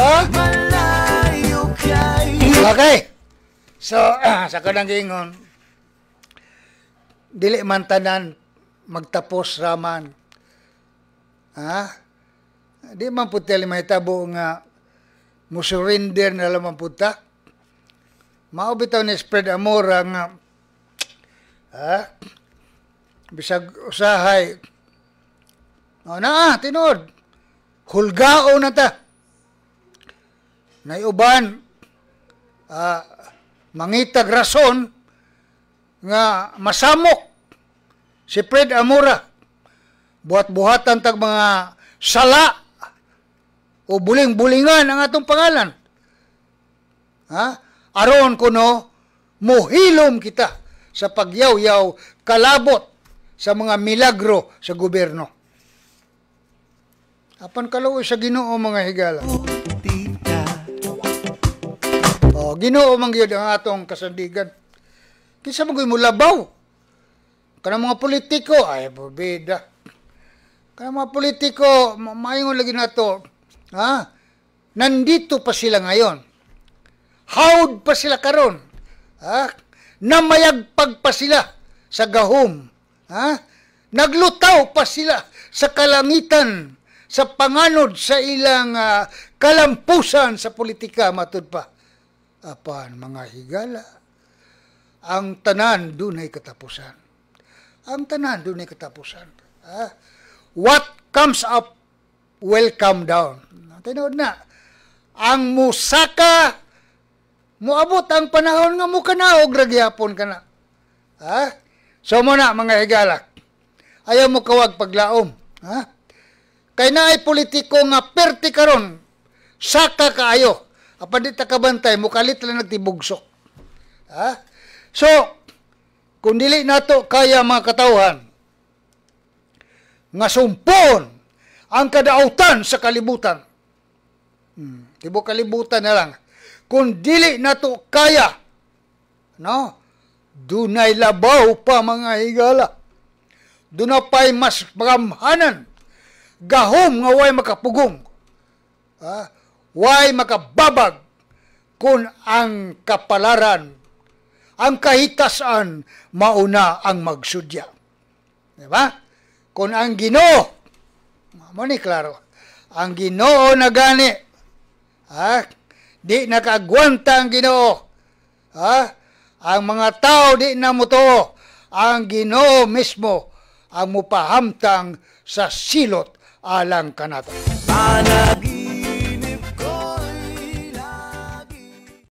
Ha? Malayo kay Okay. So, sa kanang giingon, dili man tanan magtapos raman. Ha? Di man pud tali mahitabo nga mo surrender na lamang pud ta. Mao bitaw ni Fred Amora nga, ha? Bisag usahay. O na, tinuod. Hulgao na ta. Naiuban mangitag rason nga masamok si Fred Amora, buhat-buhatan tag mga sala o buling-bulingan ang atong pangalan, ha, aron kuno muhilom kita sa pagyaw-yaw kalabot sa mga milagro sa gobyerno. Apan kaluoy sa Ginoo, mga higala. Tita. Oh, Ginoo man gyud ang atong kasandigan. Kinsa man gyud mo labaw? Kanang mga politiko ay bida. Kanang mga politiko, maingon lagi nato, ha? Nandito pa sila ngayon. Hawd pa sila karon. Ha? Namayagpag pa sila sa gahom. Ha? Naglutaw pa sila sa kalangitan sa panganod sa ilang kalampusan sa politika matud pa. Apan mga higala, ang tanan dunay katapusan. Ang tanan dunay katapusan. Ha? What comes up will come down. Tinuod na. Ang musaka, muabot ang panahon nga mukanaog ra gihapon kana. Ha? So mo na, mga higala. Ayaw mo kawag paglaom. Ha? Kay naay politiko nga perti karon saka kaayo. Apan di ta kabantay, mukalit lang nagtibugsok. Ha? So, kung dili nato kaya, mga katawhan, nga sumpon ang kadautan sa kalibutan. Tibok kalibutan na lang. Kung dili nato kaya, no? Dunay labaw pa, mga higala. Duna pa'y mas magamhanan. Gahom nga way makapugong. Ha? Way makababag kung ang kapalaran, ang kahitasan, mauna ang magsudya. Di ba? Kung ang Ginoo, mo ni klaro, ang Ginoo na gani, ha? Di nakaagwanta ang Ginoo. Ha? Ang mga tao di na mutuo. Ang Ginoo mismo ang mupahamtang sa silot alang kanato. Panag